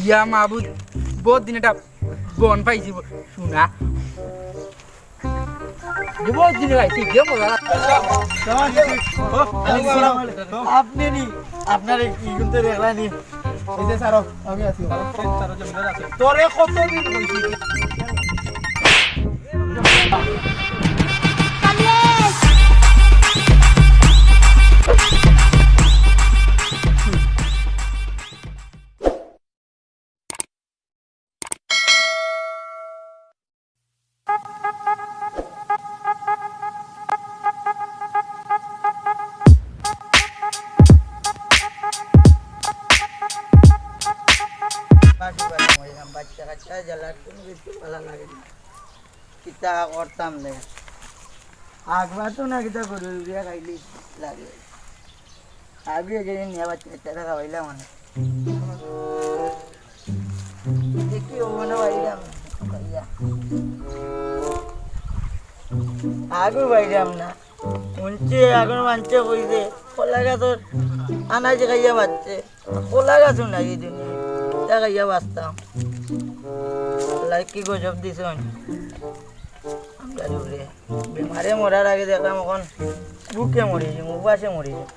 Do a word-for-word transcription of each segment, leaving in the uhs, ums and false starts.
ইয়া মাবুদ, বউত দিন একটা বন পাইছি, সোনা। যে বউত দিন পাইছি, যে মজা। আপনি নি, আপনার এই, এই গুনতে দেখলা নি? এই যে স্যার, আমি আছি। তোরে কতদিন কইছি? বাচ্চা কাচ্চা জ্বালার কোনো কিছু ভালা লাগে না। কিতা করতাম রে? আগবা তো না কিতা গরু উড়িয়া খাইলি লাগে। আগে যে নিয়ে বাচ্চা কাচ্চা দেখা পাইলাম মানে। দেখি ও মনে পাইলাম। আগু পাইলাম না। হুনছি আগর মানষে কইছে, কলা গাছর আনাজ খাইয়া বাঁচছে। কলা গাছও নাই এই দুনিয়াত। তা খাইয়া বাঁচতাম। আল্লায় কি গজব দিছইন আমরার উপরে। বেমারে মরার আগে দেখলাম অখন ভুকে মরি যাইমু, উপাসে মরি যাইমু।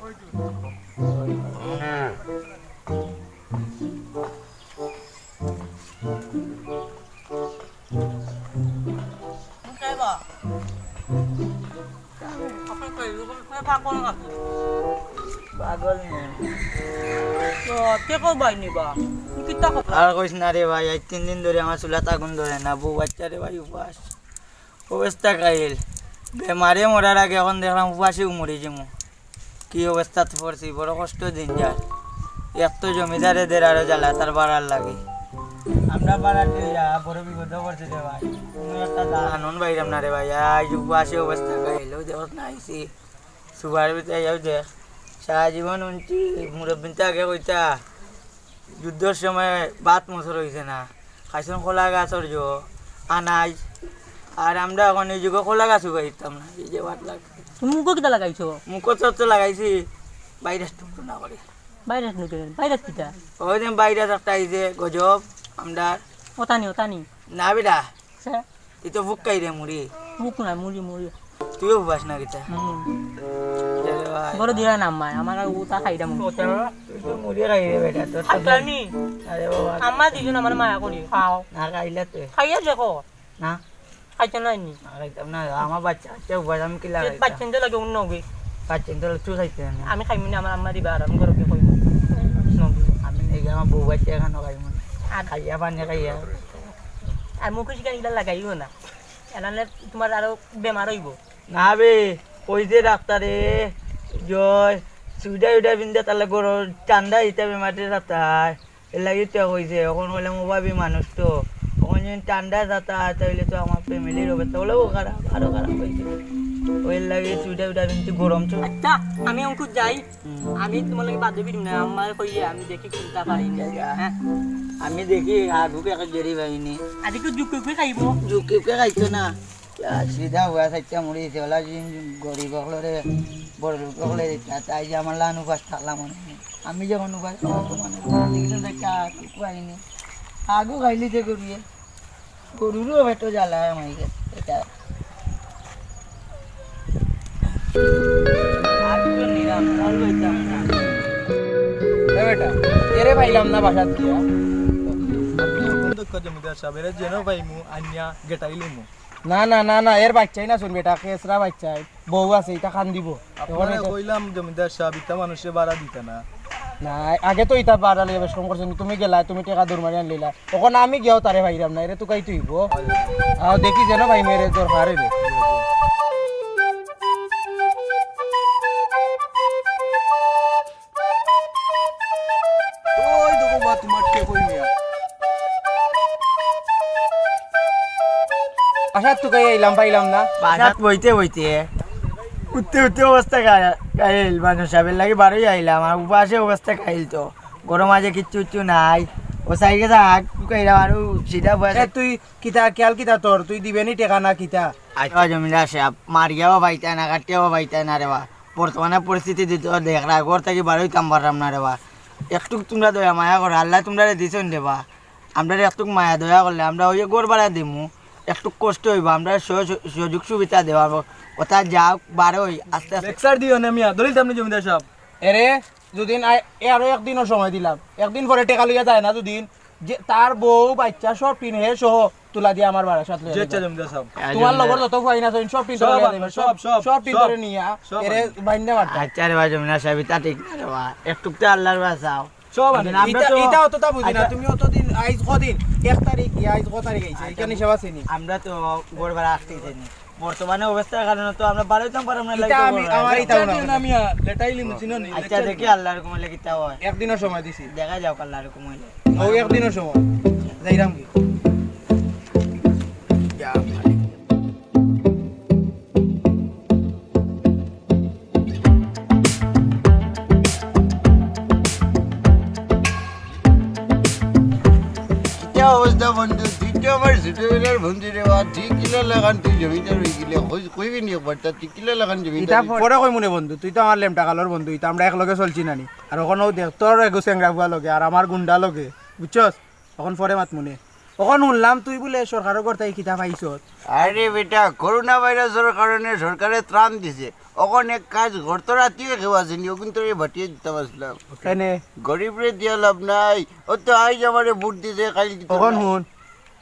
পাগল নি। তো, কে কও ভাই নিবা? তুমি কিতা কথা? আর কইস না রে ভাই, আইজ তিন দিন ধরি আমার চুলাত আগুন ধরে না, বউ বাচ্চা রে ভাই উপাস। অবস্থা কাহিল। বেমারে মরার আগে অখন দেখলাম উপাসেউ মরি যাইমু। কি অবস্থাত পড়ছি, বড় কষ্ট দিন যার। এক তো জমিদারে দের আরো জ্বালা তার বাড়ার লাগি। আমরা বাড়ার লইয়া বড় বিপদো পড়ছি রে ভাই। কোনো একটা দা-, আনন বাইরাম না রে ভাই, আইজ উপাসে অবস্থা কাহিল, অউ দেখো না আইছি। সুবার ভিতরে যাও দেখ। সারা জীবন হুনছি, মুরব্বিন্তে আগে কইতা, যুদ্ধর সময় ভাত মসর অইছে না, খাইছইন কলা গাছর জো, আনাজ। আর আমরা অখন এই যুগো কলা গাছ উগাইতাম না, এই যে ভাত লাগে। তুমি মুখো কিতা লাগাইছো? মুখো তো, তো লাগাইছি, ভাইরাস টুকটু না করি। ভাইরাস নুকে, ভাইরাস কিতা? ওই দিন ভাইরাস একটা আইছে, গজব, আমরার। ওতানি, ওতানি। না বেটা, সে? তুই তো ভুক খাই রে মুড়ি। ভুক না, মুড়ি, মুড়ি। তুইও উপাস না কিতা? হুম। এ রে ভাই। বড় দিরা না মায়, আমার আর ওটা খাইতাম। তুই তো মুড়ি খাই রে বেটা, তোর তো খাইতাম নি। আরে বাবা। আম্মা দুইজন আমার মায়া করি, খাও। না খাইলে তুই। খাইয়া দেখো। না। খাইতে নাই নি। না খাইতাম না, আমার বাচ্চা, বাচ্চা উপাস, আমি কি লাগাইতাম? বাচ্চা নিতে লাগে অন্য হবে। বাচ্চা নিতে লাগে তুই খাইতে না। আমি খাইমু না, আমার আম্মা দিবা, আর আমি ঘরে গিয়ে খাইমু। আমি নেই, আমার বউ বাচ্চা এখানে খাইমু না। আর খাইয়া পানি খাইয়া। আর মুখে শিকার ইলা লাগাইও না, এনালে তোমার আরো বেমার অইবো। না বে, কইছে ডাক্তারে, জয়, সুইডা উইডা বিন্দা তাহলে গরম, ঠান্ডা ইতা বেমারে যাতায়। এর লাগি তো কইছে, অখন কইলাম অভাবী মানুষ তো, অখন যদি ঠান্ডা যাতায়, তাইলে তো আমার ফ্যামিলির অবস্থা অইবো খারাপ, আরো খারাপ অইছে। ওই লাগি সুইডা উইডা বিনতে গরম তো। আচ্ছা, আমি অঙ্কুর যাই। হুম। আমি তোমার লাগি বাদ দিবি না, আমার কইয়া আমি দেখি চিন্তা পারি না। আচ্ছা। হ্যাঁ। আমি দেখি আগুকে একটা জেরি পাইনি। আজকে জুকে উকে খাইবো। জুকে উকে খাইতো না। ইয়া, সিধা উয়া সাইডটা মুড়ি দিছে, ওলা যে গরিব অকলরে, বড় লোক অকলে দিতা, তাই যে আমার লান উপাস থাকলাম অনে। আমি যখন উপাস থাকলাম, তো মানে, দেখলাম যে চা, কুকু আইনি। আগু খাইলি যে গরুয়ে। গরুরও পেটো জ্বালা আমার গেছে, এটা। আর তো নিলাম, আর লইতাম না। এ বেটা, এরে পাইলাম না বাসাত গিয়া। আপনি কোন দক্ষ জমিদার সাহেব, এরে যেন পাইমু, আনিয়া গেটাই লইমু। না, না, না, না, এর বাচ্চাই না শুন বেটা, কেসরা বাচ্চাই, বউ আছে, এটা কান্দিবো। আপনারে কইলাম জমিদার সাহেব, ইতা মানুষে ভাড়া দিতা না। না, আগে তো ইতা ভাড়া লইয়া বেশ কম করছেন, তুমি গেলা, তুমি টেকা দৌড় মারি আনলিলা, অখন আমি গিয়াও তারে পাইরাম না, এরে তুকাইতে অইবো। আও দেখি যেন ভাই মেরে দরকার অইলে। ওই দেখো বা, তোমার কে কই মিয়া? বাসাত তুকাই আইলাম, পাইলাম না। বাসাত বইতে বইতে, উঠতে উঠতে অবস্থা গা-, গাইল, মানুষ সাবের লাগি বারোই আইলাম, আর উপাসে অবস্থা গাইল তো। গরম আজে কিচ্ছু উচ্ছু নাই। ও সাইকে থাক, তুকাইরা আরো সিধা বয়স। এ, তুই কিতা, খেয়াল কিতা তোর? তুই দিবে নি টেকা না কিতা? আচ্ছা, জমিদার সাহেব, মারিয়াও পাইতা না, কাটিয়াও পাইতা না রে বা। বর্তমানে পরিস্থিতি দিতে দেখরা, ঘর থাকি বারোইতাম পারলাম না রে বা। একটু তোমরা দয়া মায়া করো, আল্লাহ তোমরারে দিছইন রে বা। আমরা একটু মায়া দয়া করলে আমরা ওই ঘর ভাড়া দিমু, একটু কষ্ট অইবো, আমরা সহ-, সুযোগ সুবিধা দেওয়া, কথা যাক বারোই আস্তে আস্তে। লেকচার দিও না মিয়া, দলিল সামনে জমিদার সাহেব। এরে, দুদিন আই-, এ আরো একদিনও সময় দিলাম, একদিন পরে টেকা লইয়া যায় না, দুদিন যে তার বউ বাচ্চা সব পিন হে সহ তুলা দিয়া আমার বাড়ার সাথে লইয়া জি আচ্ছা যাইবা। জমিদার সাহেব। তোমার লগর যত ফুয়াইন আছে, সব পিন সব তুলা আনবো, যাইবা, সব, সব, সব পিন সব, ধরে নিয়া, সব এরে আনবো। বাইন্দা মারতা। আচ্ছা রে ভাই, জমিদার সাহেব, ইতা ঠিক না রে ভাই, একটুক তো আল্লাহর বাসাও। সব আনবো। আমরা ইতা, তো ইতা অত তা বুঝি না, আচ্ছা। তুমি অতদিন, আইজ কদিন, এক তারিখ, ইয়া, আইজ ক তারিখ আইছে, আচ্ছা, এখানে হিসাব আছে নি? আমরা তো ঘর ভাড়া আসতেই চাই না। বর্তমানে অবস্থার কারণে তো আমরা বারোইতাম পারতাম না, ইতা লাগতো আমি, ঘর ভাড়া। আমার ইতা ইতা মনে দিও হয় না না। মিয়া, লেটাইলি মুছি না নি, আচ্ছা, লেকচার দেখি দিও। আল্লাহর হুকুম অইলে কিতা হয়। একদিনও সময় দিছি। দেখা যাউক আল্লাহর হুকুম অইলে। ও একদিনও সময়। যাইরাম কি? কিতা অবস্থা বন্ধু? তুই তো আমার ছোটবেলার বন্ধু রে বা, তুই কিলা লাখান তুই জমিদার অইগেলে, কই-, কইবি নি একবার তা, তুই কিলা লাখান জমিদার ইতা অইগেলে? পরে কইমু নে বন্ধু, তুই তো আমার লেমটা কালর বন্ধু, ইতা আমরা একলগে চলছি না নি। আর অখনও দেখ, তোর এগু চেংরা ফুয়া লগে, আর আমার গুন্ডা লগে, বুঝছস? অখন পরে মাতমু নে। অখন হুনলাম তুই বুলে সরকারর ঘর থাকি কিতা পাইছত। আরে বেটা, করোনা ভাইরাসর কারণে সরকারে ত্রাণ দিছে। অখন এক কাজ কর, তোর আত্মীয় কেউ আছে নি? অগুন তোরে বাটিয়ে দিতাম আছলাম। কেনে? গরিবরে দিয়া লাভ নাই। ও তো আইজ আমারে ভোট দিছে, কাইল দিত অখন নাই। হুন,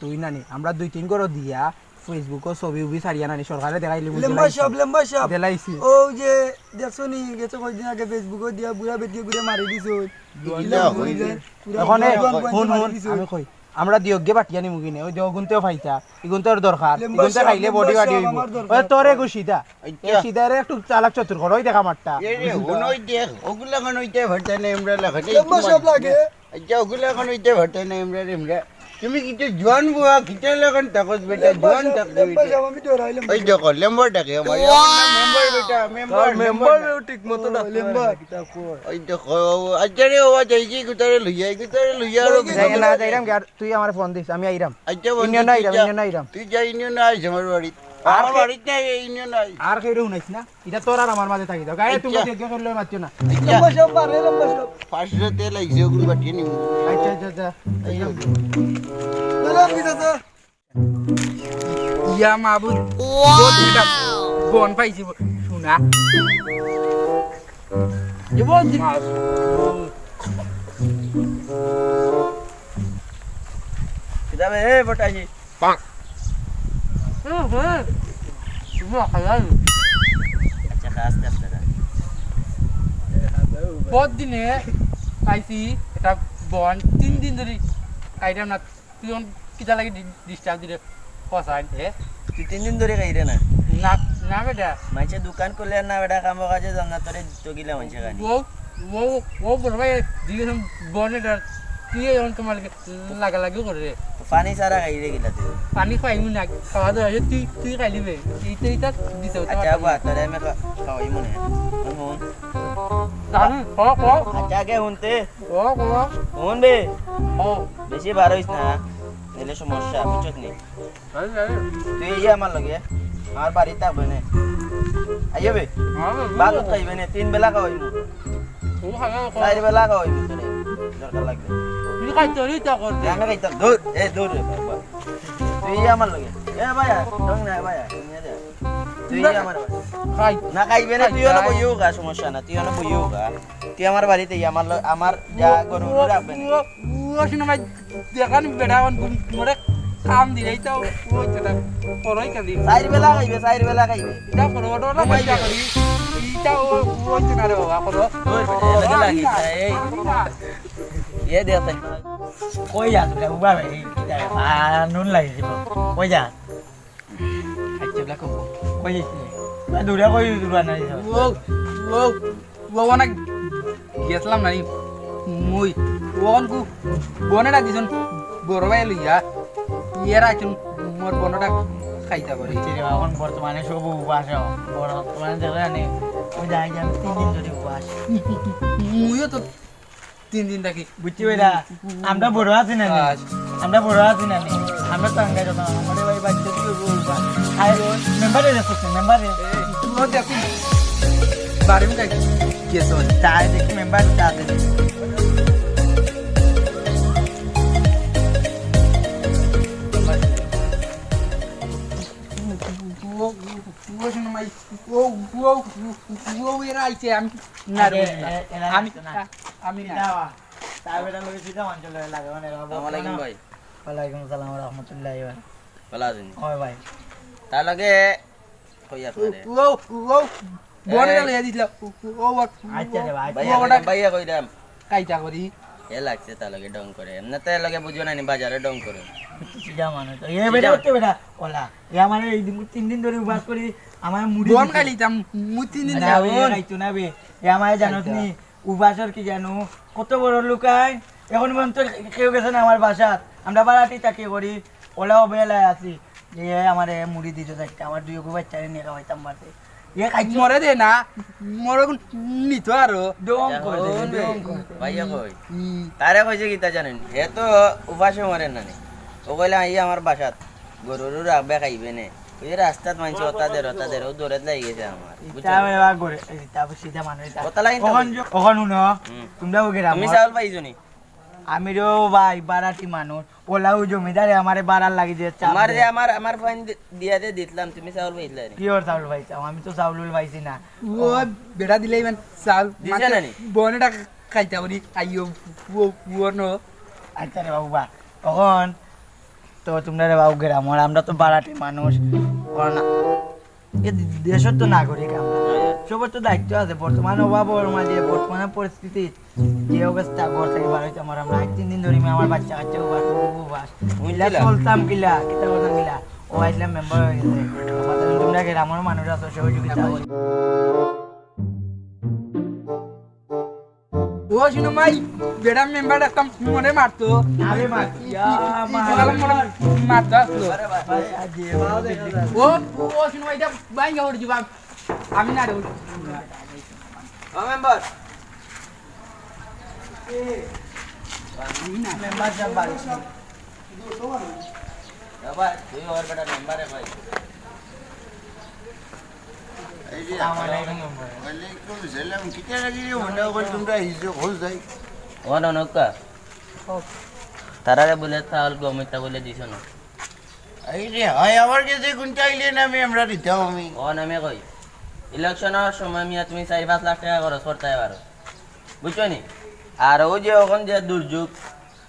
তুই নানি, আমরা দুই তিন ঘরো দিয়া Facebook-ও ছবি উবি ছাড়িয়া নানি, সরকারে দেখাইলি বুঝি লেম্বা লাইছি। সাহেব, লেম্বা সাহেব। দেলাইছি। ও যে দেখছো নি, গেছে কয়দিন আগে Facebook-ও দিয়া বুড়া বেটিয়ে ঘুরে মারি দিছে। ইলা বুড়া হইলে। বেটিয়ে ঘুরে অখন এ, জোয়ান বয়সে হুন, মারি হুন, দিছে। আমি কই, আমরা দিয়কগে বাটিয়া নিমু কিনে, ওই যে অগুনতেও ফাইতা, ইগুনতে ওর দরকার, লেম্বা ইগুনতে সাহেব, খাইলে লেম্বা body সাহেব, বাডি অইবো। আমার দরকার। ওই তোরে গো সিধা। আচ্ছা। এ সিধারে একটু চালাক চতুর কর, ওই দেখা মারটা। এ রে, হুন ওই দেখ, ওগুলা অখন অইতে পারতে না, আমরা লাখান। লেম্বা সাহেব লাগে। আচ্ছা, ওগুলা অখন অইতে পারতে না, আমরা রে, আমরা। তুমি কিতা জোয়ান বুয়া, কিতা লাখান থাকস বেটা, লেম্বা জোয়ান সাহেব, থাকতে লেম্বা বেটা। সাহেব, আমি ডরাই লেম্বা ওই সাহেব। দেখো, লেম্বা ডাকে আমার, আমার নাম মেম্বার বেটা, মেম্বার, আর মেম্বার মেম্বার। বেটা ঠিক মতো ও, ডাকতে লেম্বা। পারে না, কিতা কয়। ওই দেখো, আচ্ছা রে, ও যাই কি গুতারে লইয়া, এই গুতারে লইয়া আরো যাই না, যাইরাম কি, আর তুই আমারে ফোন দিস, আমি আইরাম। আচ্ছা বন্ধু, ইউনিয়ন তুই আইরাম, যা, ইউনিয়ন আইরাম। তুই যা ইউনিয়ন আইস আমার বাড়ি। আর আমার কে-, বাড়িত নাই, এই ইউনিয়ন আইস। আর কেউরে হুনাইস না, ইটা তোর আর আমার মাঝে থাকি যাও। গায়ে তুমি আচ্ছা। দেখে করলে মাতিও না। আচ্ছা। লম্বা সব পারে, লম্বা সব। পাঁচশো তেল আইছে, ওগুলো বাটিয়ে নিব। আচ্ছা, আচ্ছা, আচ্ছা। এই যাও। চলো, আপনি চাচা। ইয়া মাবুদ, ওয়াও! বহুত দুইটা বন পাইছি, সোনা। এ বন দি- মাছ। কিতাবে, এ বটাই। হুম, হুম। তুমি খাইলাই। আচ্ছা, খা, আস্তে আস্তে খা। বহুত দিনে পাইছি এটা বন, তিন দিন ধরে খাইলাম না। তুই অখন কিতা লাগি ডি-, disturb দিরে? কসাই, এ? তুই তিন দিন ধরে খাইরে না? না, না বেটা। মানষে দোকান খুলে না বেটা, কামো কাজে যান না, তোরে তো গিলা মানষে খানি। ও, ও, ও বড় ভাই, দিকে বনে ডর। তুই অখন তোমার লাগা লাগি করে রে। পানি সারা খাইরে গিলা তুই। পানি খাইমু না, খাওয়া দাওয়া আছে, তুই, তুই খাইলিবে। এইটা, এইটা দিতে হতো আচ্ছা, পারতাম না। বাবা, তোরে আমি খা-, খাওয়াইমু না। হুন। জানি, ক, ক। আচ্ছা, আগে হুনতে। ক, ক। হুন বে। ক। বেশি বার হইস না, নাইলে সমস্যা, বুঝছত নি? আরে, আরে। তুই এই আমার লগে, আমার বাড়িত থাকবে নে। আইও বে। আমার বাড়িত ভাত খাইবে নে, তিন বেলা খাওয়াইমু। ও খাবে, ও খাবে। চাইর বেলা খাওয়াইমু তোরে, দরকার লাগলে। তুই খাইতে হলে ইটা কর দে। আমি খাইতাম, দূর, এ দূর রে বাবা। তুই এই আমার লগে। এ ভাইয়া, ঢং না ভাইয়া, তুমি যা। তুই এই আমার বাড়ি। খাই। না খাইবে না, তুই অনো খাই। বইও গা, সমস্যা না, তুই অনো বইও গা। তুই আমার বাড়িত আই, আমার ল-, আমার যা গরু ও, রাখবে না। ও, ও, শুনো ভাই, দেখান বেটা, আমার ঘুম, মোরে কাম দিলে, ইটা ও, ও, ইটা না, পরই কালি। চাইর বেলা খাইবে, চাইর বেলা খাইবে। ইটা করো, ওটা না, ঘুমাইবে। ইটা করি। ইটা ও, ও, ইটা না রে বাবা, করো। ওই বেটা, করো, লাগি, না। এই। ইয়ে দে, তাই। কই যাস রে, উবা ভাই, এই, কিতা রে? আ, নুন লাগি দিব। কই যাস? আচ্ছা, বেলা কম। কই গেছিলি? না, দূরে কই দূরে না দিছ? ও, ও, ও, অনেক গেছিলাম না, মুই। ও অনকু বনে না দিছন, বড় ভাই লইয়া। ইয়ে রাখছন, মোর বনটা খাইতা পারি। বুঝছি রে, অখন বর্তমানে সব উপাস, বর্তমানে দেখো জানি, ওই যাই যাই তিন দিন ধরে উপাস। মুইও তো তিন দিন থাকি। বুঝছি বেটা, আমরা বড় আছি না নি? আচ্ছা। আমরা বড় আছি না নি? আমরা তো আঙ্গাই রকম, আমাদের ভাই বাচ্চা তো বলবা। আয়, মেম্বারে দেখো, মেম্বারে। এ, তুইও দেখো। বাড়ি উঠে গেছে। তাই দেখি মেম্বার, তাই দেখি। ও শোনো ভাই, ও, ও, ও, ও এরা আইছে, আমি না রে, এ-, এ-, এরা আমি, আইছে না। আমি না। কিতা বা? তার বেটা লগে সিধা অঞ্চলে লাগে, মানে, এরা আসসালামু আলাইকুম বর্তমানে ভাই। ওয়ালাইকুম আসসালাম ওয়া রাহমাতুল্লাহি ওয়া বারাকাতুহু। ভালা আছইন? ওই ভাই। তার লগে কই ও, আপনারে? ও, ও, বনে এই। লইয়া দিছিল। ও, ও, ও, আচ্ছা রে ভাই। ও, ভাইয়া ওটা কইরাম, ভাইয়া কইরাম। কাইতা করি। এ লাগছে তার লগে ঢং করে। এমনে তো এর লগে বুঝো না নি, বাজারে ঢং করে। সিধা মানুষ। এ সিধা বেটা মানুষ। উঠতে বেটা। ওলা। এ আমার এই দিন, তিন দিন ধরে উপাস করি, আমার মুড়ি বন দিছে। খাইলিতাম, মুই তিন দিন আরে, যাবো। ওই খাইতো না বে। এ আমার জানোস খাইতো। নি, উপাসর কি জানো, কত বড় লুকায়। এখন পর্যন্ত কেউ গেছে না আমার বাসাত। আমরা বাড়াটি চাকরি করি, ওলাও বেলায় আছি। যে আমারে মুড়ি দিতে চাইতে, আমার দুই গো বাচ্চারে নিয়ে খাওয়াইতাম পারতে। এ খাইতো। মরে দে না, মরে কোন নিত আরো। ঢং করে দে, এখন বে, ঢং করে দে। ভাইয়া কই? হুম। তারে কইছে কিতা জানেন? হে তো উপাসে মরে না নি। ও কইলা, "আইয়া আমার বাসাত গরুর রাখবে খাইবে নে।" ওই যে রাস্তাত মানছে, ওতা দের, ওতা দের, ও দৌড়াত লাগি গেছে আমার। বুঝছো? ইতা এবার করে, ইতা সিধা মানুষ ইতা। ওতা লাইন তো ওখান ভাই। য-, ওখান হুনো, হুম। তোমরা ওকে তুমি রামো। চাউল পাইছো নি? আমি রে ভাই, বারাটি মানুষ। ওলাও জমিদারে আমারে বাড়ার লাগি যে চাপ তোমার যে দেয়। আমার, আমার ফাইন দি-, দিয়া দে দিতলাম, তুমি চাউল পাইছলা নি? কিওর চাউল পাইছাম? আমি তো চাউল উল পাইছি না। ও বেটা দিলে ইমান চাউল দিছে মাকে না নি? বনে ডাক খাইতা করি, আইও, ও, ও ন। আচ্ছা রে বাবু বা, তখন তো তোমরা রে বাবু গ্রামর, আমরা তো বাড়াটি মানুষ। ওরা না, এ দেশর তো নাগরিক আমরা। সবার তো দায়িত্ব আছে। বর্তমান অভাবর মাঝে, বর্তমান পরিস্থিতি যে অবস্থা, ঘর থাকি বার হইতে আমার, আমরা আজ তিন দিন ধরি আমি আমার বাচ্চা কাচ্চা উপাস, উপাস। বুঝলা? চলতাম কিলা, কিতা করতাম কিলা? ও আইসলাম মেম্বার হয়ে গেছে। আপাতত তোমরা গ্রামর মানুষ আছো, সহযোগিতা করো। ও শুনো মাই, বেটা মেম্বার একটা মনে মারতো। আরে মার। ইয়া, ই-, ই-, মার। ইসলাম মনে মারতো আসলো। ভাই, আজ এ ও, ও শুনো মাই, এটা বাইঙ্গা উঠে যাবা। আমি না রে। ও মেম্বার। মেম্বার সাহেব বাড়ি। এ ভাই, তুই ওর বেটা মেম্বারে ভাই। এই যে, আসসালামু আলাইকুম। ওয়ালাইকুম সালাম। কিতা লাগি রে, মনে হয় তোমরা হিজো খোঁজ যাই। ও ননকা। তারারে বলে চাউল গম ইতা বলে দিছ না। এই রে, হয় আমার কাছে কোনটা আইলে না আমি আমরা দিতাম আমি। ও নামে কই। ইলেকশনের সময় মিয়া তুমি চার পাঁচ লাখ টাকা খরচ করতে পারো। বুঝছো নি? আর ওই যে ওখান যে দুর্যোগ,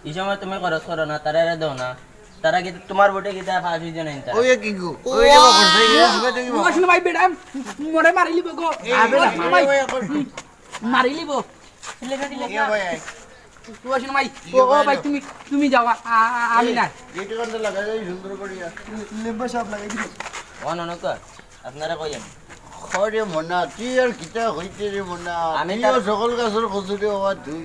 এই সময় তুমি খরচ করো না, তারা রে দেও না। তারা কি তোমার ভোটে কি তারা পাস হইছে না ইনতা? ওই কি গো? ও, ওই রে বাবা, ওই রে বাবা। ও শুনো ভাই বেটা, মরে মারিলিব গো। এই আবে রে ভাই। ভাই, এখন মারিলিব। লেখা দিলে ইয়ে ভাই, আয়। ও শুনো ভাই, ও, ও ভাই, তুমি, তুমি যাও, আ-, আ-, আমি এই, না। গেটে কোনটা লাগাই যাই সুন্দর করিয়া। লেম্বা সাহেব লাগাই দিল। ও ননকা, আপনারা কই আমি? খরে মনা, তুই আর কিতা হইতে রে মনা? আমি তুইও তার সকল গাছর কচুরে বাবা তুই।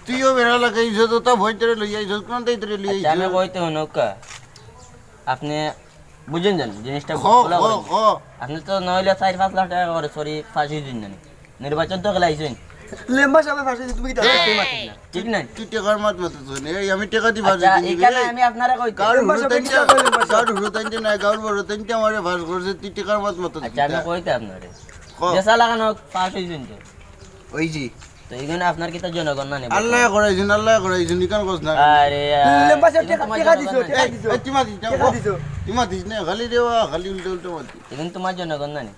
তুইও বেড়া লাগাইছ, তো তা ভয় তোরে লই আইছ, কোন তাই তোরে লই আচ্ছা, আমি আইছ? কইতে হনকা। আপনি বুঝেন জান, জিনিসটা খ, ভালো খ, করেন। খ। আপনি তো নইলে চার পাঁচ লাখ টাকা করে, সরি, ফাঁসি দিন জানি। নির্বাচন তো খেলাইছেন। লেম্বা সাহেব ফাঁসি দিন, তুমি কিতা? ঠিক নাই? তুই টেকার মাত মাত তো নেই, আমি টেকা দি ফাঁসি আচ্ছা, দিন দিবি এখানে রে। আমি আপনারা কইতে গাঁর লেম্বা হুরু সাহেব তাইনটা, কিতা কয় লেম্বা সাহেব? গাঁর হুরু তাইনটা নাই, গাঁর বড় তাইনটা আমারে ফাঁস করছে, তুই টেকার মাত মাত আচ্ছা, আমি কিতা? কইতে আপনারে। খ। দেশা লাগানো ফাঁস হইছেন তো। ওই জি। তো এইগুলো আপনার কিতা জনগণ না নেব? আল্লাহ করাইছেন, আল্লাহ করাইছেন, ইখান কস না। আরে, আহ, লেম্বা সাহেব, এটা টেকা, তোমার টেকা জনগণ দিছো, না টেকা নেব। দিছো। এই, তুই মাতিস না, টেকা ও। দিছো। তুই মাতিস না, খালি রে বা, খালি উল্টা উল্টা মাতিস। এখন তোমার জনগণ না নি?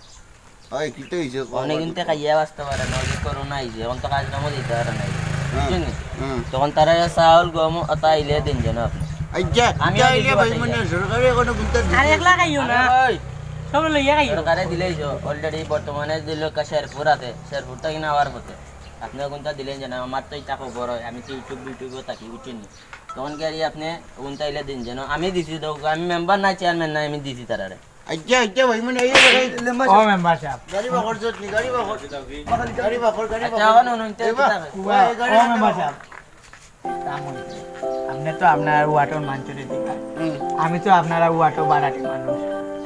ওই, কিতা হইছে, ক, অনেক দিন মাতিস। তে খাইয়া বাঁচতে পারে না, ওই যে করোনা আইছে, এখন তো কাজ কামও দিতে পারে না, হ্যাঁ, বুঝছেন নি? হ্যাঁ। তখন তারা চাউল, গম, অতা আইলে দিন যেন আপনি। আচ্ছা, আমি কিতা আর আইলে কিছু ভাই, পাঠাই মানে, না। সরকারে কোনো গুনতে দিছে? আরে একলা খাইও না। আরে ওই। সব লইয়া খাইও। সরকারে দিলেই তো, already বর্তমানে দিল কা শেরপুর আছে, শেরপুর থাকি না আওয়ার পথে। আপনি কোনটা দিলেন জানেন, আমার তো ইটা খবর হয়, আমি তো YouTube, YouTube-ও থাকি, বুঝছেন নি? তখন কি আর ই আপনি কোনটা ইলে দিন যেন, আমি দিছি তো, আমি মেম্বার না, চেয়ারম্যান না, আমি দিছি তারারে। আচ্ছা, আচ্ছা, ভাই, মানে, এই জায়গায় লেম্বা ও সাহেব। মেম্বার সাহেব। গাড়ি বাকর যত নি, গাড়ি বাকর। গাড়ি বাকর, গাড়ি আচ্ছা, বাকর। এখন হুনুন, তে এবার, কিতা কয়? ও, এই গাড়ি ও বাকর। মেম্বার সাহেব। কাম হইছে। আপনি তো আপনার ওয়ার্ডর মানুষরে দিবা। হুম। আমি তো আপনারা ওয়ার্ডর বাড়াটি মানুষ।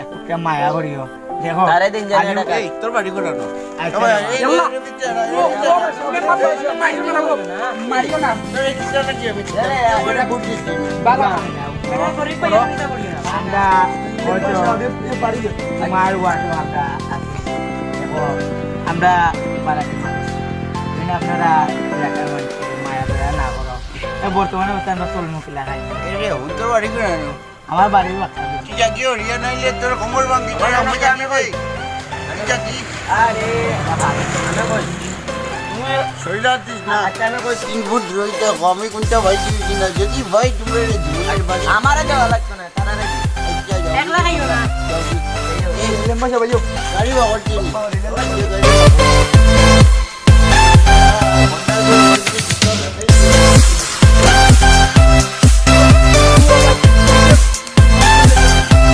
একটু মায়া করিও। দেখো, তারে দিন জানি আলু এটা এই, তোর বাড়ি কোথায়? আচ্ছা, এবার এই, এই, ও, এই, এই, ও, এই, ও, মারিও না, ও, মারিও না। তোর এই কিসটা নাকি আমি? আরে, আরে, আমার বুদ্ধি। বাবা, আমরা হয়তো তোমার ওয়ার্ডও আমরা আছি। দেখো, আমরা বাড়াটি মানুষ। কিন্তু আপনারা এলাকার মানুষকে মায়া দয়া না করো। এ, বর্তমানে হচ্ছে আমরা চলমুখী লাগাই। এ রে, হুন তোর বাড়ি কোথায়? আমার বাড়ি বাক্কা। তুই জাতি হরিয়া নাইলে তোর কোমর ভাঙি, তোর আমার জাতি ভাই। আমি জাতি। আরে, বাবা, আমি কই। তুই শৈলাদি না। আচ্ছা, আমি কই। তিন ফুট রইতে কমে কোনটা ভাই তুই কি না? যদি ভাই তুমি রে, তুমি রে বাড়ি। আমারে দেওয়া লাগতো না, তারা রে। আচ্ছা, যাও। একলা খাইও না। যাও। এই, লেম্বা সবাই যাও। গাড়ি বাবার দিন।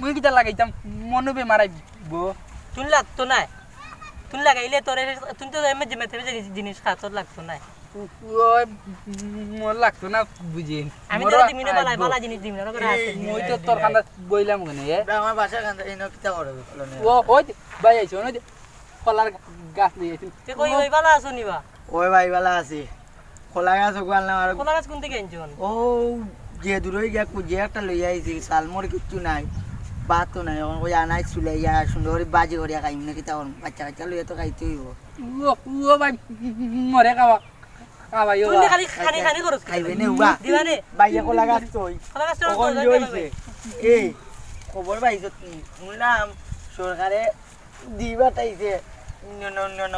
মুই কিতা লাগাইতাম? মনো বেমার আইবো। তুই লাগতো না। তুই লাগাইলে তোর এ-, তুই তো এমনি যে মেথে মেথে জিনিস, জিনিস খা, তোর লাগতো না। ওই, মোর লাগতো না বুঝি। আমি মোর তোরে দিমুনে বালা, আইবো। বালা জিনিস দিমুনে, ওরা করে এই, আসে। মুই তো তোর কান্দাত বইলাম কেনে, এ? আমার বাসার কান্দাত, এই নকিতা করে, বলো না। ও, ওই যে, ভাই আইছে, ওই যে, কলার গাছ লই আইছি। তে কই, ওই বালা আছো নি বা? ওই ভাই, বালা আছি। কলা গাছ ওগুয়াল না আর কলা গাছ কোন থেকে আনছো? ও, যে দূরই গিয়া খুঁজে একটা লইয়া আইছি, শালমর কিচ্ছু নাই, ভাতও নাই। এখন কই আনাই চুলাইয়া সুন্দর করি বাজি করিয়া খাইমু না, কিতা করমু? বাচ্চা কাচ্চা লইয়া তো খাইতে অইবো। ও, ও ভাই, মরে খাওয়া, খাওয়াইও তুমি বা। খালি খানি খানি করো। খাইবে নে উবা। দিবা নে? ভাইয়া কলা গাছ তো ওই। কলা গাছ তো ওই, ওই, ওই। এই, খবর পাইছো নি? শুনলাম সরকারে দি পাঠাইছে। ন, ন, ন, ন।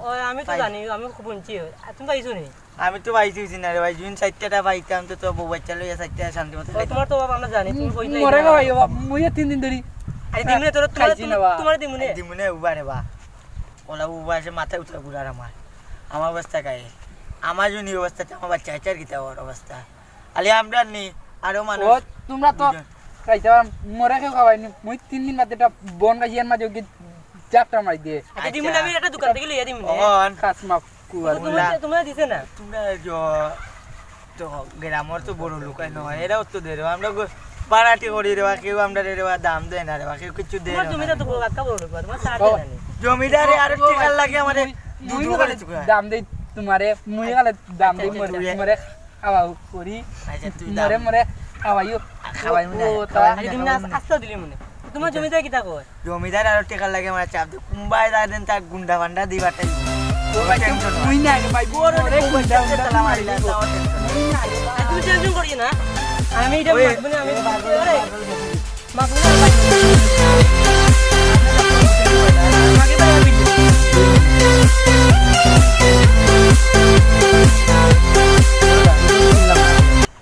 ও, আমি তো পাই। জানি, আমি খুব শুনছি। আর তুমি পাইছো নি? আমি তো পাইছি, পাইছি না রে ভাই। যুদি চাইরটা পাইতাম তো, তো বউ বাচ্চা লইয়া চাইরটা শান্তি মতো ও, খাইতাম। তোমার তো বাবা আমরা জানি, তুমি কই নাই? মরে গো ভাই, ও বাবা, মুইও তিন দিন ধরি আরে দিমুনে তোরা, তোমার, খাইছি না বা। তোমার দিমুনে। দিমুনে উবা রে বা। ওলা উবা আছে, মাথা উঠা ঘুরার আমার। আমার অবস্থা কাই? আমার যুদি অবস্থা, আমার বাচ্চা কাচ্চার কিতা অবস্থা? আরে আমরা নি, আরো মানুষ। ও, তোমরা তো বুঝো। খাইতে পারো, মরে কেউ খাওয়াইনি। মুই তিন দিন বাদে একটা বন গাছিয়ার মাঝে ওকে চাপটা মারি দিয়ে। আচ্ছা, দিমুনে আমি একটা দোকান থেকে লইয়া দিমুনে। অন। খাস মাফ কুয়ার। তোমরা, তোমরা দিছে না? তোমরা য-, তো গ্রামর তো বড় লোক হয় নয়, এরাও তো দেরে। আমরা গো-, বাড়াটি করি রে বা, কেউ আমরা রে বা দাম দেয় না রে বা, কেউ কিছু দেয় তোমার না। জমিদার তো বড়, বাক্কা বড় লোক, তোমার সার ও। দেয় না নি। জমিদারে আরো ও, টিকার লাগে আমারে মুই, দুধ মুই করে খালি চুকা। দাম দেই তোমারে, মুই খালি দাম দেই আচ্ছা, মরে, আচ্ছা। মরে খাওয়াও করি। আচ্ছা, তুই মরে, দাম। মরে খাওয়াইও। খাওয়াই মনে ও, হয়, তা খাওয়াই আরে মনে তুমি হয়, না খাওয়াই মনে হয়। আস্তে দিলি মনে। তোমার আচ্ছা। জমিদার কিতা কয়? জমিদার আরো টেকার লাগে আমার চাপ দে। কুম্বাই দা দেন তার গুন্ডা ফান্ডা দিবা তাই। ও ভাই, টেনশন তুই না রে ভাই, বড় রে, গুন্ডা ফান্ডা তালা মারি দিবা। তাও টেনশন। তুই না রে ভাই। আর তুমি টেনশন করিও না। আমি এটা ওই, মারবো না, আমি ওই, মারবো না ভাই।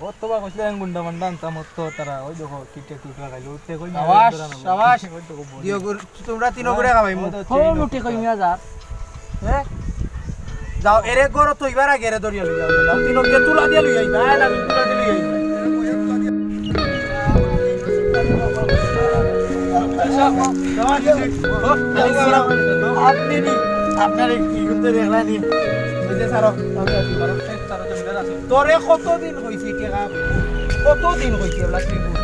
অত বা কইছিলাম গুন্ডা মান্ডা আনতাম, অত তারা ওই দেখো, কিটে টুকরা খাইলো, উঠতে কই না, সাবাস, ধরা না, সাবাস। ওই তো খুব বড়। দিও গুর, তোমরা তিন গুড়ে খাবাই মু। ওই তো হো, চেইন লুটে কই মিয়া যা। হ্যাঁ? যাও, এরে গরো তো এবার আগে এরে ধরিয়া লই যাও। যাও, তিন ওকে তুলা দিয়া লই আইবা, আয় না, তুলা দিয়া লই আইবা। আপনি নি, আপনার এই কি করতে দেখলা নি? ওই যে সারো, আমি আছি, সারো, সারো, জমিদার আছে। তোরে কতদিন কইছি টেকা? কতদিন কইছি ওলা কি বুঝ?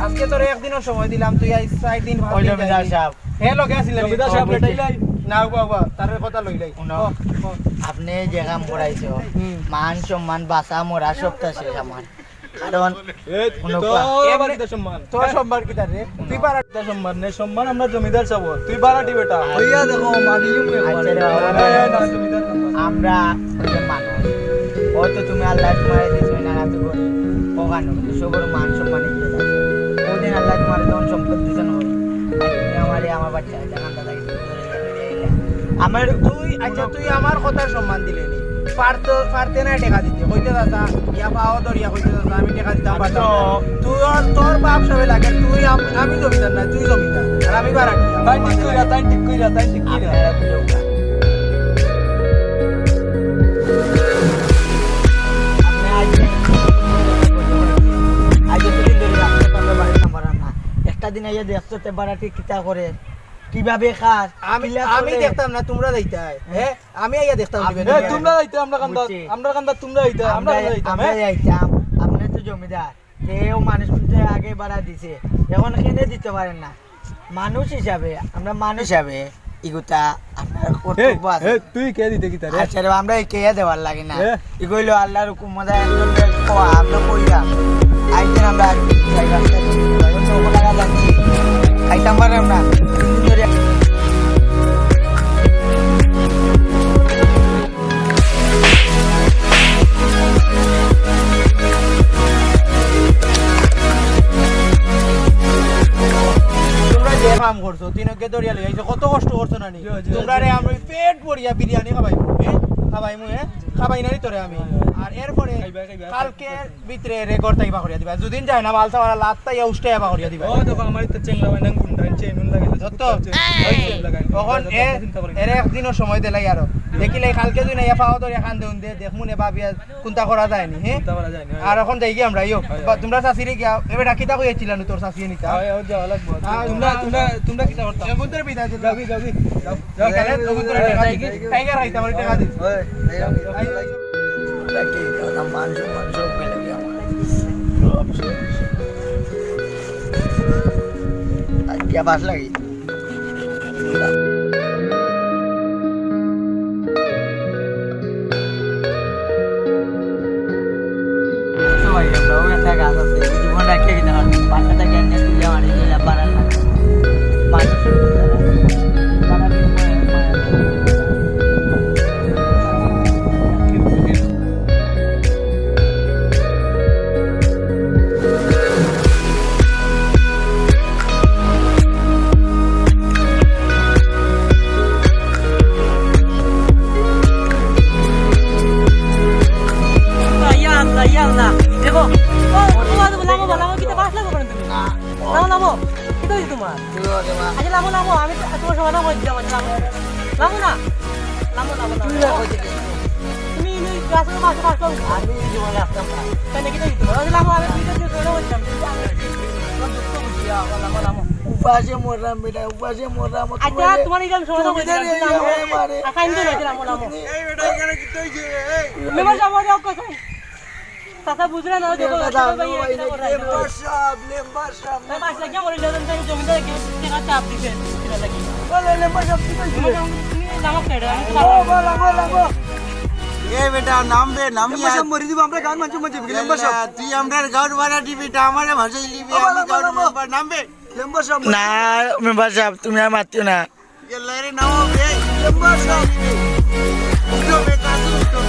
আজকে তোরে একদিনর সময় দিলাম, তুই আইজ চাইর দিন, পাঁচ ওই দিন জমিদার যাইলি। সাহেব। হে লগে আছিল নি? জমিদার সাহেব, ওই বেটাইলাই। না, উবা, উবা, তার কথা লইলাই। শুনো, ক, ক। আপনি যে কাম করাইছো, হুম। মান সম্মান বাঁচা মরা সবটা শেষ আমার। কারণ এ, হুনো তোর বা। বাড়িতে সম্মান। তোর সম্মান কিতা রে? তুই পারা সম্মান নেই, সম্মান আমরা জমিদার সাব, তুই বাড়াটি বেটা। হইয়া দেখো, মানিলিমু একবারে। আচ্ছা রে বাবা। না, না, না, জমিদার না। আমরা ওই যে মানুষ, হয়তো তুমি আল্লাহ তোমার দিছো না, না তো করি। ওখানে কিন্তু সবর মান সম্মান এগিয়ে যাচ্ছে। ওদিন আল্লাহ তোমার ধন সম্পদ দিছে না, আর তুমি আমারে আমার বাচ্চা কাচ্চা কান্দা লাগে। আমার তুই, আচ্ছা, তুই আমার কথার সম্মান দিলে নি। পারতো, পারতে না টেকা দিতে। কইতে চাচা, ইয়া পাও ধরিয়া কইতে চাচা, আমি টেকা দিতাম আমি পারতাম তো না। তুই আর তোর বাপ সবে লাগে, তুই আম-, আমি জমিদার না, তুই জমিদার। আর আমি বাড়াটি। তাই ঠিক কইরা, তাই ঠিক কইরা, তাই ঠিক কইরা। আপনারা বুঝুন না। আপনি আইছেন। আজ এতদিন ধরে রাস্তায় পাশে বাড়ি নাম্বার না। একটা দিন আইয়া দেখছো তে বাড়াটি কিতা করে, কিভাবে খাস, আমি, কিলা আমি চলে। দেখতাম না, তোমরা যাইতায়, হ্যাঁ? আমি আইয়া দেখতাম আপনি দিবে এ, না। তোমরা যাইতে, আমরা কান্দা, বুঝছি। আমরা কান্দা, তোমরা যাইতে, আমরা আমরা, কান্দা যাইতাম, আমরা হ্যাঁ? যাইতাম। আপনি তো জমিদার। তেও মানুষ কিন্তু আগে বাড়া দিছে, এখন কেনে দিতে পারেন না? মানুষ হিসাবে, আমরা মানুষ হিসাবে ইগুতা আপনার কর্তব্য এ, আছে। এ, তুই কে দিতে কিতা রে? আচ্ছা রে, আমরা এই কে দেওয়ার লাগে না। এ? ইগুইলো আল্লাহর হুকুম মতো একজন খোয়া, আমরা কইলাম। আইতেন আমরা আর কি চাই, রাস্তায় তো ওখানে যাচ্ছি। খাইতাম পারলাম না। কাম করছো, তিনকে ধরিয়া লই আইছো, কত কষ্ট করছো না নি? জি, জি, তোমরা জি। রে আমরা পেট ভরিয়া বিরিয়ানি খাবাইমু, হ্যাঁ? খাবাইমু, হ্যাঁ? খাবাই না নি তোরে আমি। আর এরপরে খাইবা, খাইবা, কালকে খাইবা। ভিতরে রেকর্ড তাইবা করিয়া দিবা। যদিন যায় না, বালসা ওরা লাত্তা ইয়া উষ্টা ইবা করিয়া দিবা। ও দেখো, আমার তো চেংলা বাইনা গুন্ডা, চেনুন লাগে। যত তখন এ, এর একদিনও সময় দিলাই আরো। দেখিলাই কালকে যদি না ইয়া পাওয়া ধরে খান দেউন দে, দেখমু নে ভাবিয়া কোনটা করা যায়নি, হ্যাঁ? কোনটা করা যায়নি, হয়। আর এখন যাই গিয়া আমরা, ইয়ো। হয়, বা হয়। তোমরা চাচিরে গিয়া, এবার ডাকিতা কইছিলাম তোর চাচিয়ে নিতা। হয়, হয়, যাওয়া লাগবো। আর তোমরা, তোমরা, তোমরা কিতা করতা? এখন তোর বিদায় দিলাম। যাও গি, যাও গি, যাও। যাও, গেলে তখন তোর টাকা দিস। টাইগার খাইতে আমার টাকা দিস। ওই, এই, এই, এই, এই। এটা কি? এটা ওটা মাংস, মাংস পেলে কি আমার? সব শেষ। আর কি আবার লাগে? সবাই আমরা, ওই একটা গাছ আছে, জীবন রাখিয়া কিনা, পাঁচটা টাকা এনে তুলে আমার এই যে বাড়ার না। মানুষ ইয়া আল্লাহ, ইয়া আল্লাহ। দেখো, ও, ও, লামো, লামো, কিতা বাস লাগো করেন তুমি? না। লামো, লামো। কিতা হইছে তোমার? আচ্ছা, লামো, লামো, আমি তো তোমার সমাধান করে দিতাম, আচ্ছা, লামো। লামো না। লামো, লামো, লামো। তুমি না কইতে গেছো। তুমি এই গাছের পাশে পাশ করো। আমি এই জীবনে আসতাম না। তাই নাকি, তাই নাকি? আচ্ছা, লামো, আমি দুইটা দিয়ে সমাধান করে দিতাম। তুমি আমার দুঃখ বুঝিয়া, লামো, লামো। উপাসে মরলাম বেটা, উপাসে মরলাম। আচ্ছা, তোমার এই যে আমি সমাধান করে দিতাম, তুমি এই লামো। আমার মারে। আচ্ছা, আমি তো নাকি লামো, লামো। এই বেটা, এখানে কিতা হইছে? এই। মেম্বার সাহেব, ওরে, ওকে, চাচা বুঝরা না, দেখো, লেম্বার সাহেব, লেম্বার সাহেব। তাই পাঁচ লাখ মরে যাবেন, তাই জমিদার কেউ টাকা চাপ দিছে, সেটা লাগি। বলে, লেম্বার সাহেব, কি কইছে? তুমি নামাজ পড়ে, আমি তো ও, বলা, বলা, বলা। এ বেটা, নাম বে, নাম লেম্বার ইয়া। সাহেব মরে দিব, আমরা গান মানছি, মানছি, লেম্বার সাহেব। তুই আমরার গাউর ভাড়া দিবি, তা আমারে ভাসাই দিবি, ও, আমি বলা, গাউর বলা, বলা। মেম্বার, নাম বে। লেম্বার সাহেব। না, মেম্বার সাহেব, তুমি আর মাতিও না। গেলারে নাও বে, লেম্বার সাহেব। উঠো বে, কাজু উঠো।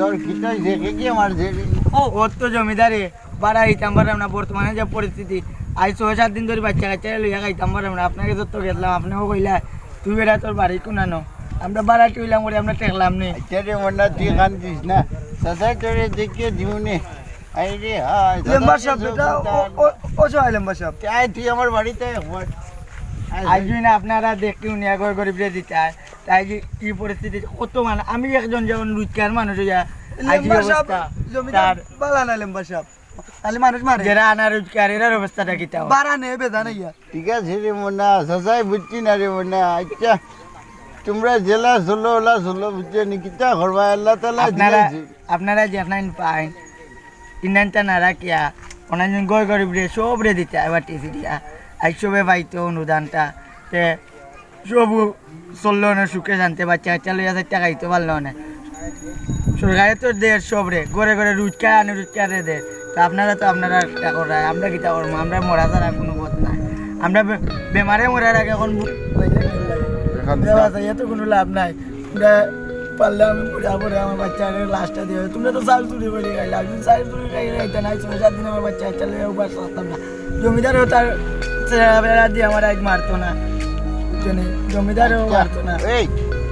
তোর কিতা হইছে? কে কি আমার যে ও, ওর তো জমিদারে। বারা খাইতাম পারলাম না, বর্তমানে যে পরিস্থিতি, আজ ছয় সাত দিন ধরি বাচ্চা কাচ্চারে লইয়া খাইতাম পারলাম না। আপনার গেছে তো গেছলাম, আপনেও কইলা, তুই বেটা তোর বাড়ি কুনানো? আমরা বারাটি অইলাম করি, আমরা ঠেকলাম নি। আচ্ছা রে মন্না, তুই কান্দিস না, চাচায় তোরে দেখিয়া দিমুনে। আরে হায়, লেম্বার সাহেব, বেটা, ও, ও, ও সহায় লেম্বার সাহেব। আয় তুই আমার বাড়িতে একবার। আয়, আজ না আপনারা দেখতে উনিয়া গরিবরে দিতা, তাই যে কি পরিস্থিতি, কত মানে, আমি একজন যেমন রোজগার মানুষ হইয়া, আজ এই লেম্বার সাহেব, অবস্থা, জমিদার তার বালা না লেম্বার সাহেব। তাহলে মানুষ মারে। যারা আনা রোজগার, এরার অবস্থাটা কিতা? বারা নে, বেদা নাই ইয়া। ঠিক আছে রে মন্না, চাচায় বুঝছি না রে মন্না। আচ্ছা, তোমরা যেলা চলো, ওলা চলো, বুঝছো নি? কিতা করবা, আল্লাহ তাআলা আপনারা, দিলাইছে। আপনারা যেখান পাইন, ইনানটা না রাখিয়া, অনাঞ্জন গয় গরিবরে, সবরে দিতা, এবার টিসি দিয়া। আর সবে পাইতো অনুদানটা। তে সব চললো না সুখে শান্তে, বাচ্চা কাচ্চা লইয়া চাইরটা খাইতো পারলো না। সরকারে তো দের সবরে, ঘরে ঘরে রোজগার আনে, রোজগারে দের। তো আপনারা তো আপনারা একটা করায়, আমরা কিতা করবো? আমরা মরা ছাড়া কোনো পথ নাই। আমরা বে-, বেমারে মরার আগে এখন বু-, এখান থেকে বাঁচাইয়া তো কোনো লাভ নাই। আমরা পারলে আমি বুড়া বুড়া আমার বাচ্চারে লাশটা দিয়ে, তোমরা তো চাউল চুরি করি খাইলা, আমি চাউল চুরি খাই খাইতে নাই, ছয় সাত দিন আমার বাচ্চা কাচ্চা লইয়া উপাস থাকতাম না। জমিদারও তার ছেলেবেলা দিয়ে আমার আজ মারতো না, বুঝছো নি? জমিদারও আচ্ছা, মারতো না। এই,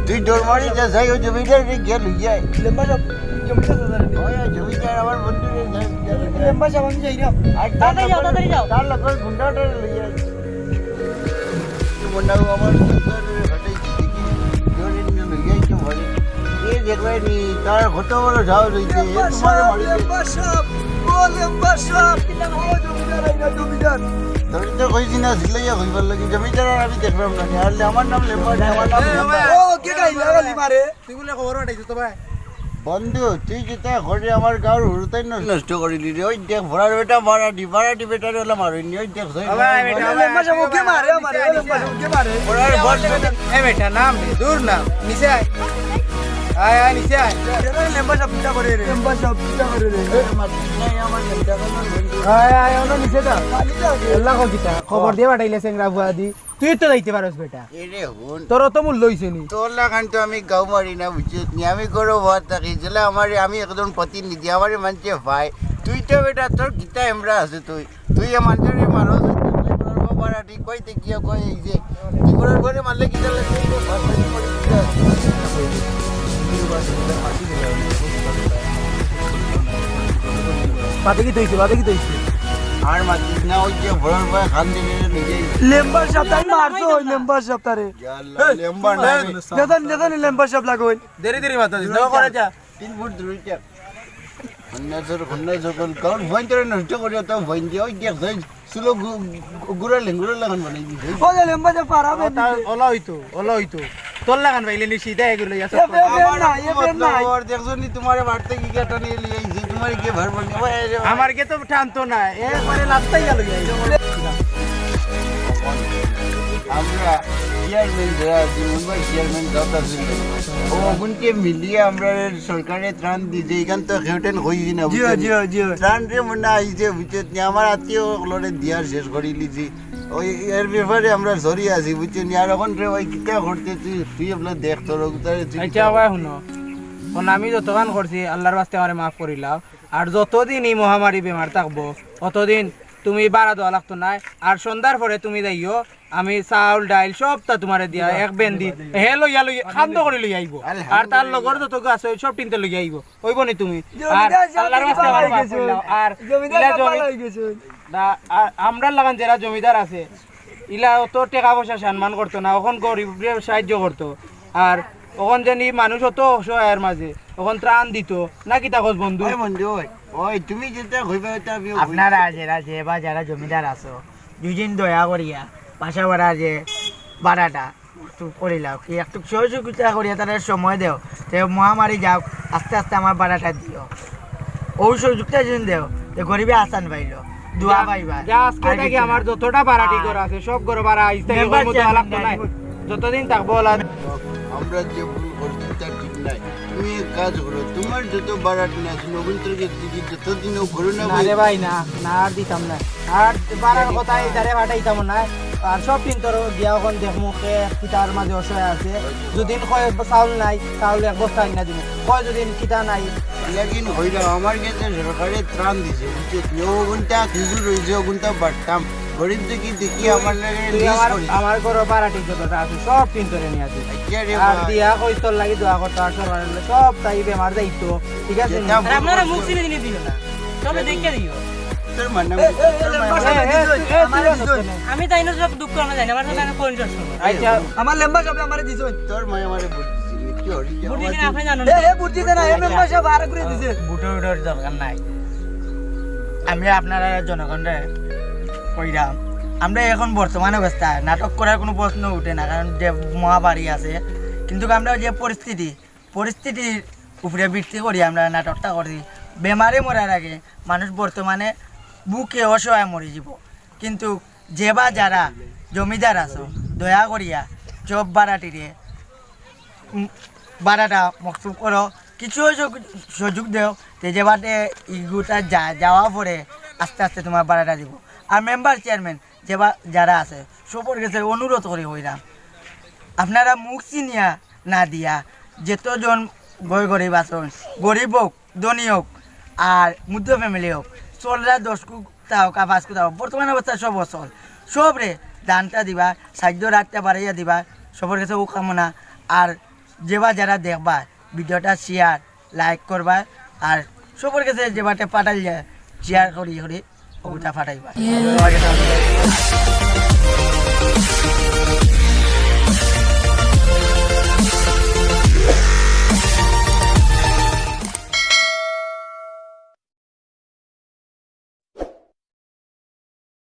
তুই ডর মারি যা, যাই, ওই জমিদার রে গিয়া লই যায়। লেম্বা সাহেব, জমিদার দাদা রে। ওই, ওই জমিদার আমার বন্ধু রে, যাই, যাই, যাই। লেম্বা সাহেব, আমি যাই না। আর তার তাড়াতাড়ি যাও, লগর, তাড়াতাড়ি যাও। তার লগর গুন্ডা উন্ডা লই যায়। মন্ডাও আমার সুন্দর করে ফাটাইছি, দেখি, জোরে নিয়ে লই যাই তো ঘরে। এ দেখবে নি, তার কত বড় সাহস হইছে, এ লেম্বা তোমারে সাহেব, মারি লেম্বা সাহেব, ও লেম্বা সাহেব, ও জমিদার, এই না জমিদার। তোরে তো কইছি না, সিলাইয়া কইবার লাগি, জমিদার আর আমি দেখলাম না, আর আমার নাম লেম্বা, আমার নাম লেম্বা। ও, কে গাইলা গালি মারে? তুই বলে খবর পাঠাইছিস তো ভাই? বন্ধু, তুই যেটা করে আমার গাঁর হুরুতাই নষ্ট করিলি রে। ওই দেখ, ভরার বেটা, ভাড়াটি, ভাড়াটি বেটারে ওলা মারইনি, ওই দেখ, ওই ও ভাই, ভাই, বেটা, ভাই, লেম্বা সাহেব, ওকে মারে, মারে, লেম্বা সাহেব, ওকে মারে। ভরার বল বেটা। এ বেটা, নাম রে, দূর নাম, নিচে আয়। আয়, আয়, নিচে আয়। মেম্বার সাব কিতা করে রে? মেম্বার সাব কিতা করে রে? আয়, আয়, অনো নিচে যা। আল্লাহ কো কিতা? খবর দিয়া পাঠাইলে চেংরা ফুয়া দি। তুই তো যাইতে পারস বেটা। এরে হুন। তোর অত মূল্য অইছে নি? তোর লাখান তো আমি গাঁও মারি না, বুঝছস নি? আমি গরো ভাত থাকি। যেলা আমারে, আমি একজন প্রতিনিধি, আমারে মানষে পায়। তুই তো বেটা, তোর কিতা এমরা আছে তুই? তুই এ মানষরে মারস, তুই বড় বড় বাড়াটি কই দেখিয়া কই এই যে, তুই বড় বড় মারলে কিতা লাগে? এই যে বাড়াটি করে কিতা? বাদে কিতা অইছে, বাদে কিতা অইছে? আর মাতিস না, ওই যে বড় ভাই খান দিলে নিজেই। লেম্বার সাব তাই মারছো, ওই লেম্বার সাব তারে। ইয়া আল্লাহ, লেম্বার না। নেতা, নেতা নি লেম্বার সাব লাগো। দেরি দেরি মাতা দিস, না করে যা। তিন ফুট দূরে যা। কন্যা সর, কন্যা সর, কারণ ভয়ন তোরা নষ্ট করে তো ভয়ন দিয়ে ওই দেখ, ওই চুলো গু-, গু-, গুড়া লেঙ্গুড়া লাগান বানাই দিছে। ও যে লেম্বা যে পারা বে ওটা দিছে। ওলা হইতো, ওলা হইতো। তোর লাগান ভাই, লেনি সিধা এগুলো, ইয়া এ সব বে-, বে আমার না, এ বে না। ওর দেখছো নি, তোমারে বাড়তে কি কাটা নিয়ে লিয়ে আইছি, তোমারে কে ভার বলনি? ওই, এই যে আমার কে তো টানতো না, একবারে লাত্তাই গেল। আমরা চেয়ারম্যান যারা আছি, মেম্বার চেয়ারম্যান যত আছি, ও ওগুনকে মিলিয়ে আমরা সরকারে ত্রাণ দিছে, এখান তো কেউ টেন কইছি না, জি, বুঝছেন? জি, জি। ত্রাণ রে মনে আইছে, বুঝছেন নি? আমার আত্মীয় অকলরে দিয়ার শেষ করি লিছি। ওই এর ব্যাপারে আমরা সরি আছি, বুঝছেন নি? আর এখন রে ওই কিতা করতে তুই, তুই আপনার দেখ তোর ওগুতারে তুই আচ্ছা, কিতা ভাই হুনো, এখন আমি যতখান করছি, আল্লাহর ওয়াস্তে আমারে মাফ করিলাও। আর যতদিন এই মহামারী বেমার থাকবো, অতদিন তুমি বাড়া দেওয়া লাগতো নায়। আর সন্ধ্যার পরে তুমি যাইও, আমি চাউল, ডাইল সবতা তোমারে দিয়া, এক বেন্দি, হে লইয়া লইয়া, খান্দ করে লইয়া আইবো। আর তার লগর যত আছে, সব টিনতে লইয়া আইবো। অইবো নি তুমি? আর জমিদার সাহেব আল্লাহর ওয়াস্তে আমার মাফ করিলাও। আর জমিদার ইলা সাহেব জমি-, ভালো হয়ে গেছে। না, আর আমরার লাগান যারা জমিদার আছে, ইলা অত টেকা পয়সা সম্মান করতো না, অখন গরিবরে সাহায্য করতো। আর অখন যেন ই মানুষ অত অসহায়র মাঝে, অখন ত্রাণ দিত, না কিতা কস বন্ধু? ওই বন্ধু, ওই, ওই, তুমি যেটা কইবা, ওটা আমিও কই। আপনারা যেরা, যে বা যারা জমিদার আছো, দুই দিন দয়া করিয়া বাসা ভাড়া যে ভাড়াটা একটু করিলাও, কি একটু সহযোগিতা করিয়া তারা সময় দেও, তে মহামারী যাও, আস্তে আস্তে আমার ভাড়াটা দিও। ও সুযোগটা যদি দেও, তে গরিবে আসান পাইলো, দোয়া পাইবা। যা আজকে আর থাকি কিছু আমার না। যতটা ভাড়াটি ঘর আছে, সব ঘর ভাড়া আইজ থাকি মেম্বার কইমু তো চেয়ারম্যান আলাপ তো নাই। নাই। যতদিন থাকবো ওলা। আমরা যে ভুল করছি, তার ঠিক নাই। তুমি এক কাজ করো, তোমার যত ভাড়াটি না ছিল, ওখান থেকে দিদি যতদিনও করো না না ভাই। রে ভাই, না, না আর দিতাম না। আর ভাড়ার কথা এই ধারে পাঠাইতাম না। আর সব কিন্তু গিয়া অখন দেখমু কে কিতার মাঝে অসহায় আছে। যদি কয় চাউল নাই, চাউল এক বস্তা আইনা দিমু। কয় যদি কিতা নাই। লেকিন হইল, আমার কাছে সরকারে ত্রাণ দিছে, বুঝছো? ওগুনটা কিছু রইছে, ওগুনটা বাড়তাম। গরিব দেখি দেখি আমার লাগে তুই লিস্ট আমার, করিস। আমার ঘরো ভাড়াটি যতটা আছে, সব কিন্তু রে নিয়ে আসিস। আচ্ছা রে আর ভাই। দিয়া কই তোর লাগি দোয়া করতে আর সব ভাড়া সব তাই বেমার যাইতো, ঠিক আছে? যেটা আর আপনারা মুখ চিনি চিনি দিও না, সবে দেখে দিও। তোর মানে এ, এ, এ, তোর মানে এ, এ, এ, এ, আমারে দিছইন। আমি তাই না সব দুঃখ আমরা জানি, আমার সাথে আমি কোন শেষ করবো? আচ্ছা। আমার লেম্বা সবে আমারে দিছইন। তোর মায় আমারে ভোট দিছে, কি হরি কি বুদ্ধি আমার দিন আপনি জানেন। এ, এ, বুদ্ধি দেনা, এ মেম্বার সাহেব আর করে দিছে। ভোটর উঠোর দরকার নাই। আমি আপনারা জনগণরে কইরাম, আমরা এখন বর্তমান অবস্থায় নাটক করার কোনো প্রশ্ন উঠে না, কারণ যে মহামারী আছে, কিন্তু আমরা যে পরিস্থিতি, পরিস্থিতির উপরে ভিত্তি করি আমরা নাটকটা করি। বেমারে মরার আগে মানুষ বর্তমানে ভুকে অসহায় মরি যাব, কিন্তু যে বা যারা জমিদার আছো, দয়া করিয়া সব ভাড়াটিরে, উম, ভাড়াটা মকসুদ করো, কিছু সুযোগ, সুযোগ দেও, তে যে বাটে ইগুটা যা-, যাওয়া পরে আস্তে আস্তে তোমার ভাড়াটা দিব। আর মেম্বার চেয়ারম্যান যে বা-, যারা আছে, সবর কাছে অনুরোধ করি কইরাম, আপনারা মুখ চিনিয়া না দিয়া, যতজন গই গরিব আছেন, গরিব হোক, ধনী হোক, আর মধ্য ফ্যামিলি হোক, চলরা দশ কুতা হোক আর পাঁচ কুতা হোক, বর্তমান অবস্থায় সব অচল, সবরে দানটা দিবা, সাহায্য রাখতে বাড়াইয়া দিবা, সবর কাছে ও কামনা। আর যে বা যারা দেখবা, ভিডিওটা শেয়ার, লাইক করবা, আর সবর কাছে যে বাটে পাঠাইল যায়, শেয়ার করি করি ওটা পাঠাইবা।